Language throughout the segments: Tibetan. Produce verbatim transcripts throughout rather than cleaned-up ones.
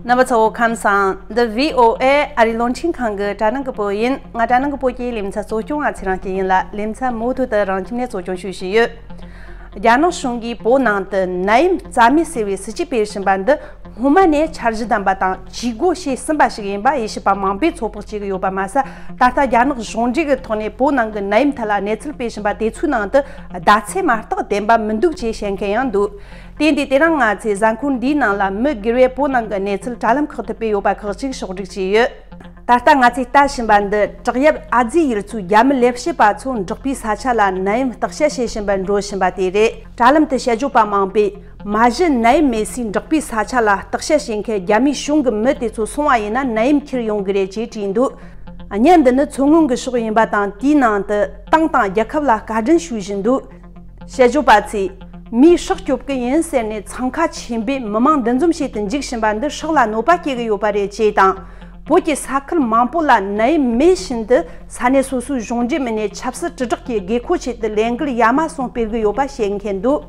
རྣམ་པ་ཚོ་ཁམས་བཟང་། འདི་བྷི་ཨོ་ཨེ་ཨ་རིའི་རླུང་འཕྲིན་ཁང་གི་དྲ་ནང་གི་བོད་ཡིན། ང་དྲ་ནང་གི་བོད་ཀྱི་ལེ་ཚན་གཙོ་སྐྱོང་ང་ཚེ་རིང་སྐྱིད་ཡིན་ལ། ལེ་ཚན་མུ་མཐུད་དུ་རང་ཁྱིམ་ནས་གཙོ་སྐྱོང་ཞུ་བཞིན་ཡོད། རྒྱ་ནག་གཞུང་གིས་བོད་ནང་དུ་ནད་ཡམས་རྩ་མེད་ཟེར་བའི་སྲིད་ཇུས་སྤེལ་བཞིན་པ་འདི་སྔོན་མ་ནས་འཆར་གཞི་ལྡན་པ་དང་ཇུས་འགོད་བྱས་ཟིན་པ་ཞིག་ཡིན་པ་དབྱེ་ཞིབ་པ་མང་པོས་ཚོད་དཔག་བྱེད་ཀྱི་ཡོད་པ་མ་ཟད། ད་ལྟ་རྒྱ་ནག་གཞུང་འབྲེལ་གྱི་ཐོག་ནས་བོད་ནང་གི་ནད་ཡམས་ཐད་ལ་གནས་ཚུལ་སྤེལ་བཞིན་པ་དེ་ཚོའི་ནང་དུ་བརྡ་ཚད་མ་གཏོགས་བདེན་པ་མི་འདུག་ཅེས་བཤད་མཁན་ཡང་འདུག་དེ་འདི་དེ་རིང་ང་ཚོས་གཟའ་འཁོར་འདིའི་ནང་ལ་མི་སྒེར་བས་བོད་ནང་གི་གནས་ཚུལ་དྲ་ལམ་ཁག་ཏུ་སྤེལ་ཡོད་པ་ཁག་ཅིག་ཕྱོགས་བསྒྲིགས་བྱས་ཡོད། ད་ལྟ་ང་ཚོས་ལྟ་བཞིན་པ་འདི་བྲག་གཡབ་ཨ་ཛི་ཡུལ་ཚོའི་རྒྱ་མི་ལས་བྱེད་པ་ཚོ་འབྲོག་པའི་ས་ཆ་ལ་ནད་ཡམས་བརྟག་དཔྱད་བྱེད་བཞིན་པར་འགྲོ་བཞིན་པ་དེ་རེད། དྲ་ལམ་དུ་དཔྱད་བརྗོད་པ་མང་པོས་མ་གཞི་ནད་ཡམས་མེད་སའི་འབྲོག་པའི་ས་ཆ་ལ་བརྟག་དཔྱད་བྱེད་མཁན་རྒྱ་མིའི་གཞུང་གི་མི་དེ་ཚོ་སོང་བ་ཡིན་ན་ནད་ཡམས་ཁྱེར་ཡོང་གི་རེད་ཅེས་བྲིས་འདུག་བརྙན་འདི་ནི་མཚོ་སྔོན་གྱི་ཕྱོགས་ཡིན་པ་དང་། དེའི་ནང་དུ་ཏང་དང་རྒྱལ་ཁབ་ལ་བཀའ་དྲིན་ཞུ་བཞིན་འདུག་དཔྱད་བརྗོད་པ་ཚོས་མིས་སྲོག་སྐྱོབ་ཀྱི་ཡིན་ཟེར་ནས་འཚང་ཁ་ཆེན་པོས་མི་མང་འདུ་འཛོམས་བྱེད་དུ་འཇུག་བཞིན་པ་འདི་སྲོག་ལ་གནོད་པ་སྐྱེལ་གྱི་ཡོད་པ་རེད་ཅེས་དང་། བོད་ཀྱི་ས་ཁུལ་མང་པོ་ལ་ནད་ཡམས་མེད་བཞིན་དུ་ས་གནས་སོ་སོའི་གཞུང་འབྲེལ་མི་སྣས་ཆབ་སྲིད་དྲིལ་བསྒྲགས་ཀྱི་དགོས་མཁོ་ཆེད་དུ་ལས་འགུལ་ཡ་མ་ཟུང་སྤེལ་གྱི་ཡོད་པ་བཤད་མཁན་འདུག་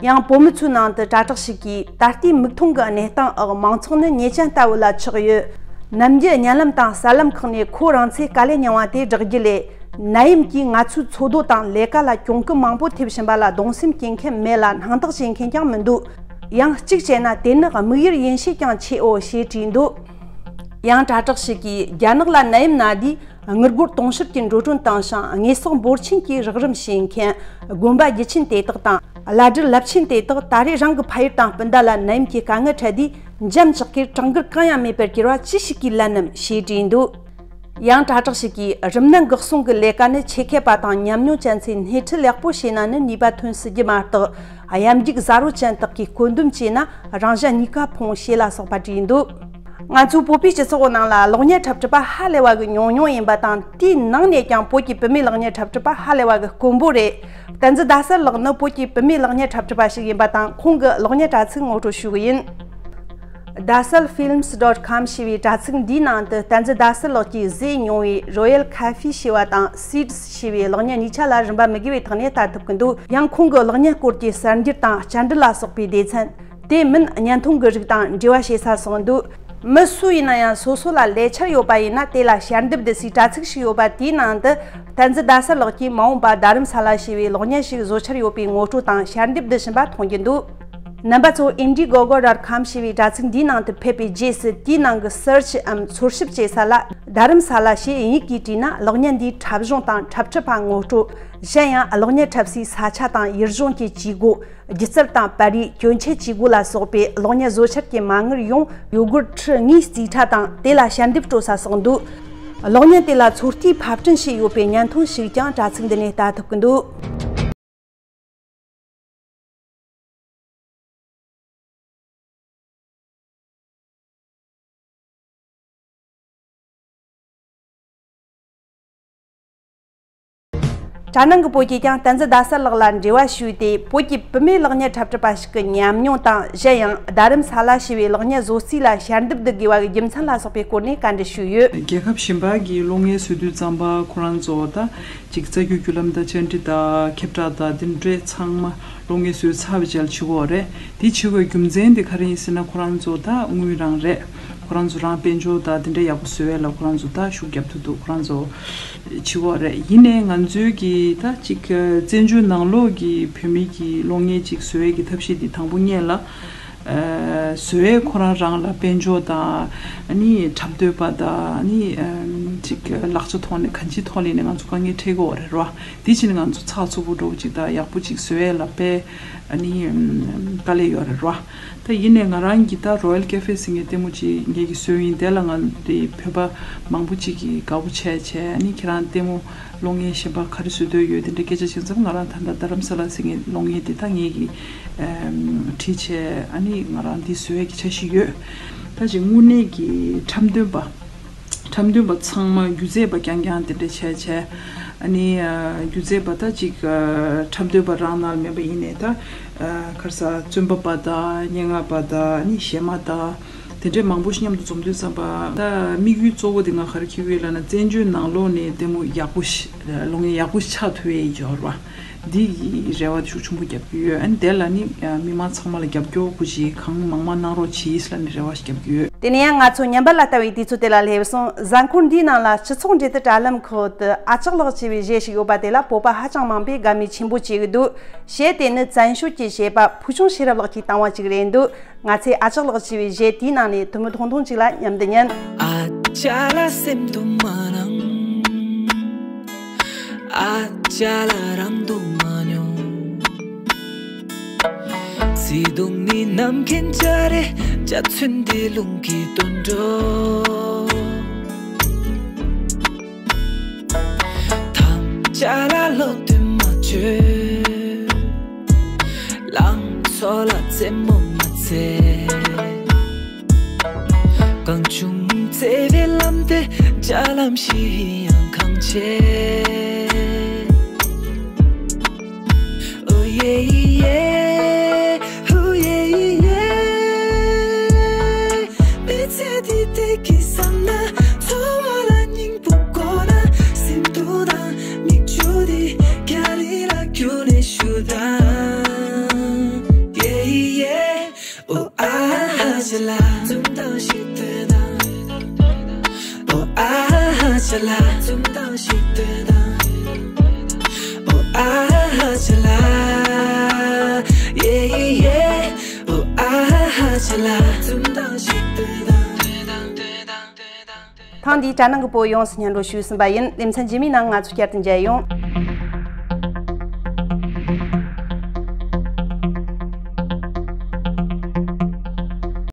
ཡང་བོད་མི་ཚོའི་ནང་དུ་དྲ་གྲགས་ཤིག་གིས། ད་ལྟའི་མིག་མཐོང་གི་གནས་སྟངས་འོག་མང་ཚོགས་ནི་ཉེས་ཅན་ལྟ་བུ་ལ་ཆགས་ཡོད། ནམ་རྒྱུན་བརྙན་ལམ་དང་གསར་ལམ་ཁག་ནས་ཁོ་རང་ཚོས་དཀའ་ལས་མྱངས་པ་དེ་བསྒྲགས་རྒྱུ་ལས། ནད་ཡམས་ཀྱིས་ང་ཚོའི་འཚོ་སྡོད་དང་ལས་ཀ་ལ་གྱོང་གུན་མང་པོ་ཐེབས་བཞིན་པ་ལ་གདུང་སེམས་སྐྱེ་མཁན་མེད་ལ་སྣང་དག་བྱེད་མཁན་ཀྱང་མི་འདུག་ཡང་གཅིག་བྱས་ན་དེ་ནི་དམིགས་ཡུལ་ཡིན་ཤས་ཀྱང་ཆེའོ་ཞེས་བྲིས་འདུག་ཡང་དྲ་གྲགས་ཤིག་གིས། རྒྱ་ནག་ལ་ནད་ཡམས་ན་དུས་དངུལ་སྒོར་དུང་ཕྱུར་གྱི་འགྲོ་གྲོན་བཏང་ཞིང་། དངོས་ཟོག་འབོར་ཆེན་གྱི་རོགས་རམ་བྱེད་མཁན་དགོན་པ་རྒྱུ་ཆེན་དེ་དག་དང་། བླ་སྤྲུལ་རླབས་ཆེན་དེ་དག་ད་རེས་རང་གི་ཕ་ཡུལ་དང་སྤུན་ཟླ་ལ་ནད་ཡམས་ཀྱི་དཀའ་ངལ་འཕྲད་དུས། འཇམ་ཅག་གིར་གྲང་འགུལ་གང་ཡང་མེད་པར་གྱུར་བ་ཅི་ཞིག་གིས་ལན་ནམ་ཞེས་དྲིས་འདུག་ཡང་དྲ་གྲགས་ཤིག་གིས། རིམས་ནད་འགོག་སྲུང་གི་ལས་ཀ་ནི་ཆེད་མཁས་པ་དང་ཉམས་མྱོང་ཅན་ཚོས་སྣེ་ཁྲིད་ལེགས་པོ་བྱས་ན་ནི་ནུས་པ་ཐོན་སྲིད་རྒྱུ་མ་གཏོགས། གཡམ་རྒྱུག་ཟ་རོ་ཅན་དག་གིས་བཀོད་འདོམས་བྱས་ན་རང་གཞན་གཉིས་ཀ་ཕོངས་ཞེས་ལ་སོགས་པ་བྲིས་འདུག་ང་ཚོའི་བོད་པའི་སྤྱི་ཚོགས་ནང་ལ་གློག་བརྙན་འཁྲབ་ཁྲིད་པ་ཧ་ལས་པ་གི་ཉུང་ཉུང་ཡིན་པ་དང་། དེའི་ནང་ནས་ཀྱང་བོད་ཀྱི་བུད་མེད་གློག་བརྙན་འཁྲབ་ཁྲིད་པ་ཧ་ལས་པ་གི་དཀོན་པོ་རེད། བསྟན་འཛིན་ཟླ་གསལ་ལགས་ནི་བོད་ཀྱི་བུད་མེད་གློག་བརྙན་འཁྲབ་ཁྲིད་པ་ཞིག་ཡིན་པ་དང་། ཁོང་གི་གློག་བརྙན་དྲ་ཚིགས་ངོ་སྤྲོད་ཞུ་གི་ཡིན། Dasal Films dot com ཞེས་པའི་དྲ་ཚིགས་འདིའི་ནང་དུ་བསྟན་འཛིན་ཟླ་གསལ་ལགས་ཀྱིས་བཟོས་མྱོང་བའི་Royal Cafe ཞེས་པ་དང་Seeds ཞེས་པའི་གློག་བརྙན་གཉིས་ཆ་ལ་རིན་པ་མི་དགོས་པའི་ཐོག་ནས་ལྟ་ཐུབ་ཀྱི་འདུག་ཡང་ཁོང་གི་གློག་བརྙན་སྐོར་གྱི་གསར་འགྱུར་དང་བཅར་འདྲི་ལ་སོགས་པའི་སྡེ་ཚན། དེ་མིན་བརྙན་ཐུང་གི་རིགས་དང་འབྲེལ་བ་བྱེད་ས་སོགས་འདུག་མི་སུ་ཡིན་ན་ཡང་སོ་སོ་ལ་ལས་འཆར་ཡོད་པ་ཡིན་ན། དེ་ལ་ཞལ་འདེབས་འདི་སའི་དྲ་ཚིགས་ཤིག་ཡོད་པ་དེའི་ནང་དུ་བསྟན་འཛིན་ཟླ་གསལ་ལགས་ཀྱིས་མ་འོངས་པར་རྡ་རམ་ས་ལ་ཞེས་པའི་གློག་བརྙན་ཞིག་བཟོ་འཆར་ཡོད་པའི་ངོ་སྤྲོད་དང་ཞལ་འདེབས་འདི་བྱིན་པ་མཐོང་རྒྱུ་འདུག་རྣམ་པ་ཚོ་Indiegogo dot com ཞེས་པའི་དྲ་ཚིགས་འདིའི་ནང་དུ་ཕེབས་པའི་རྗེས་སུ། དེའི་ནང་གི་Search འམ་འཚོལ་ཞིབ་བྱེད་ས་ལ་རྡ་རམ་ས་ལ་ཞེས་དབྱིན་ཡིག་གིས་བྲིས་ན། གློག་བརྙན་འདིའི་འཁྲབ་གཞུང་དང་འཁྲབ་ཁྲིད་པ་ངོ་སྤྲོད། གཞན་ཡང་གློག་བརྙན་འཁྲབ་སའི་ས་ཆ་དང་ཡུལ་ལྗོངས་ཀྱི་ཇུས་འགོད། སྒྱུ་རྩལ་དང་པར་རིས། གྱོན་ཆས་བཅས་སྒོ་ལ་སོགས་པའི་གློག་བརྙན་བཟོ་འཆར་གྱི་མ་དངུལ་ཡོངས་ཡུ་གུར་ཁྲི་ལྔའི་རྩིས་ཁྲ་དང་དེ་ལ་ཞལ་འདེབས་སྤྲོད་ས་སོགས་འདུག་གློག་བརྙན་དེ་ལ་ཚོད་ལྟའི་ཕབ་སྐྲུན་བྱས་ཡོད་པའི་བརྙན་ཐུང་ཞིག་ཀྱང་དྲ་ཚིགས་འདི་ནས་ལྟ་ཐུབ་ཀྱི་འདུག་དྲ་ནང་གི་བོད་ཀྱིས་ཀྱང་བསྟན་འཛིན་ཟླ་གསལ་ལགས་ལ་འབྲེལ་བ་ཞུས་ཏེ། བོད་ཀྱི་བུད་མེད་གློག་བརྙན་འཁྲབ་ཁྲིད་པ་ཞིག་གི་ཉམས་མྱོང་དང་། གཞན་ཡང་རྡ་རམ་ས་ལ་ཞེས་པའི་གློག་བརྙན་བཟོ་རྩིས་ལ་ཞལ་འདེབས་འདི་དགོས་པ་གི་རྒྱུ་མཚན་ལ་སོགས་པའི་སྐོར་ནས་བཀའ་འདྲི་ཞུས་ཡོད། རྒྱལ་ཁབ་གཞན་པ་གི་གློག་བརྙན་བཟོ་དུས་ཙམ་པ་ཁོ་རང་ཚོ་ད་ཅིག་རྩ་རྒྱུག་རྒྱུ་ལམ་དང་བཅར་འདྲི་དང་ཁྱབ་བསྒྲགས་དང་དེ་འདྲས་ཚང་མ་གློག་བརྙན་བཟོས་ཚར་བའི་རྗེས་ལ་བྱེད་དགོས་རེད། དེ་བྱེད་དགོས་རྒྱུ་མཚན་དེ་ག་རེ་ཡིན་ཟེར་ན། ཁོ་རང་ཚོ་ད་དངུལ་རང་རེད། ཁོ་རང་ཚོ་རང་དཔལ་འབྱོར་དང་དེ་འདྲ་ཡག་པོ་བཟོ་ཡས་ལ་ཁོ་རང་ཚོ་ད་ཤུགས་རྒྱབ་ཐུབ་འདུག་ཁོ་རང་ཚོ་བྱེད་དགོས་རེད། ཡིན་ནའི་ང་ཚོའི་གི་ད་ཅིག་བཙན་བྱོལ་ནང་ལོགས་ཀྱི་བོད་མི་གི་གློག་བརྙན་ཅིག་བཟོ་ཡས་ཀྱི་ཐབས་ཤེས་འདི་དང་པོ་ཉིད་ལ། ཨ་བཟོ་ཡས་ཁོ་རང་རང་ལ་དཔལ་འབྱོར་དང་ཨ་ནི་འཁྲབ་སྟོན་པ་དང་ཨ་ནི་ཨམ་ཅིག་ལག་ཆ་ཐོག་ནས་གང་ཅིའི་ཐོག་ལ་ནས་ང་ཚོ་དཀའ་ངལ་འཕྲད་ཀྱི་ཡོད་རེད་ར། དེ་བྱས་ནས་ང་ཚོ་ཚགས་ཚུད་པོ་འདྲ་བོ་ཅིག་དང་ཡག་པོ་ཅིག་བཟོ་ཡས་ལ་དཔེ་ཨ་ནི་ཨམ་དཀའ་ལས་ཡོད་རེད་ར། ད་ཡིན་ནའི་ང་རང་གིས་ད་Royal Cafe ཟེར་མཁན་ལྟད་མོ་ཅིག་ངེད་ཀྱིས་བཟོས་ཡིན། དེ་ལ་ང་དེ་བོད་པ་མང་པོ་ཅིག་གིས་དགའ་པོ་བྱས་བྱས། ཨ་ནི་ཁྱེད་རང་ལྟད་མོ་གློག་བརྙན་གཞན་པ་ག་རེ་བཟོ་འདོད་ཡོད་དེ་འདྲ་སྐད་ཆ་བྱུང་ཙང་། ང་རང་ད་ལྟ་རྡ་རམ་ས་ལ་ཟེར་མཁན་གློག་བརྙན་དེ་ད་ངེད་ཀྱིས་ཨམ་བྲིས་བྱས། ཨ་ནི་ང་རང་འདི་བཟོ་ཡས་ཀྱི་འཆར་གཞི་ཡོད། ད་ཅིག་དངོས་གནས་ཀྱི་འཁྲབ་སྟོན་པ། འཁྲབ་སྟོན་པ་ཚང་མ་སྒྱུ་རྩལ་པ་རྐྱང་རྐྱང་དེ་འདྲ་བྱས་བྱས། ཨ་ནི་ཨ་སྒྱུ་རྩལ་པ་ད་ཅིག་ཨ་འཁྲབ་སྟོན་པ་རང་ནང་མེད་པ་ཡིན་ནའི་ད་ཨ་ག་རེ་ཟ། རྩོམ་པ་པ་དང་སྙན་ངག་པ་དང་ཨ་ནི་གཞས་མ་དང་དེ་འདྲའི་མང་པོ་ཞིག་མཉམ་དུ་འཛོམས་དུས་ཙམ་པ། ད་དམིགས་ཡུལ་གཙོ་བོ་དེ་ང་ག་རེ་འཁྱེར་གྱི་ཡོད་ལབ་ན། བཙན་བྱོལ་ནང་ལོགས་ནས་ལྟད་མོ་ཡག་པོ་ཞིག་གློག་བརྙན་ཡག་པོ་ཞིག་ཆགས་ཐུབ་ཡས་ཡོད་རེད་བ། འདི་ཡི་རེ་བ་ཤུགས་ཆེན་པོ་རྒྱབ་ཀྱི་ཡོད། ཨ་ནི་དེ་ལ་ནི་མི་མང་ཚང་མ་ལ་རྒྱབ་སྐྱོར་བུ་ཞིག་གང་མང་མང་གནང་རོགས་གྱིས་ལ་ནི་རེ་བ་ཞིག་རྒྱབ་ཀྱི་ཡོད། དེ་ནས་ཡང་ང་ཚོ་ཉམས་པ་ལ་ལྟ་བའི་དུས་ཚོད་དེ་ལ་སླེབས་སོང་། གཟའ་འཁོར་འདིའི་ནང་ལ་སྤྱི་ཚོགས་འབྲེལ་མཐུད་དྲ་ལམ་ཁག་ཏུ་ཨ་ཅག་ལགས་ཅེས་པའི་གཞས་ཤིག་ཡོད་པ་དེ་ལ་བོད་པ་ཧ་ཅང་མང་པོས་དགའ་མོས་ཆེན་པོ་བྱེད་ཀྱི་འདུག་གཞས་དེ་ནི་བཙན་བྱོལ་གྱི་གཞས་པ་ཕུལ་བྱུང་ཤེས་རབ་ལགས་ཀྱིས་བཏང་བ་ཅིག་རེད་འདུག་ང་ཚོས་ཨ་ཅག་ལགས་ཅེས་པའི་གཞས་དེའི་ནང་ནས་ཐུང་ཐུང་ཐུང་ཐུང་ཅིག་ལ་མཉམ་དུ་ཉན། ཨ་ཅག་ལ་སེམས་དུ་མ་ནང་། ཨ་ཅག་ལ་རང་དུ་མ་མྱོང་། བརྩེ་དུང་ནི་ནམ་མཁའི་འཇའ་རིས། འཇའ་ཚོན་འདི་རླུང་གིས་བཏོན་འགྲོ། ཐམས་ཅད་ལ་བློ་གཏད་མ་བྱོས། ལང་ཚོ་ལ་རྩེད་མོ་མ་རྩེ། གང་བྱུང་བརྩེ་བའི་ལམ་དེ་འཇའ་ལམ་བཞིན་ཡང་གང་ཆེ། ཨོ་ཡེ་ཡེ། ཨོ་ཡེ་ཡེ། མི་ཚེ་འདི་བདེ་སྐྱིད་བསམ་ན། འཚོ་བ་ལ་སྙིང་པོ་དགོས་ན། སེམས་སྡུག་དང་མིག་ཆུ་འདི་རྒྱ་རི་ལ་བསྐྱུར་ནས་བཞུགས་དང་། ཡེ་ཡེ། ཨོ་ཨ་ཧ་ཅ་ལ། འཛུམ་མདངས་ཤིག་སྟོན་དང་། ཨོ་ཨ་ཧ་ཅ་ལ། འཛུམ་མདངས་ཤིག་སྟོན་དང་། ཨོ་ཨ་ཧ་ཅ་ལ། ཡེ་ཡེ། ཨོ་ཨ་ཧ་ཅ་ལ། འཛུམ་མདངས་ཤིག་སྟོན་དང་། ཐེངས་འདིའི་དྲ་ནང་གི་བོད་ཡོངས་སུ་སྙན་སྒྲོན་ཞུས་ཟིན་པ་ཡིན། ལེ་ཚན་རྗེས་མའི་ནང་ང་ཚོ་བསྐྱར་དུ་མཇལ་ཡོང་།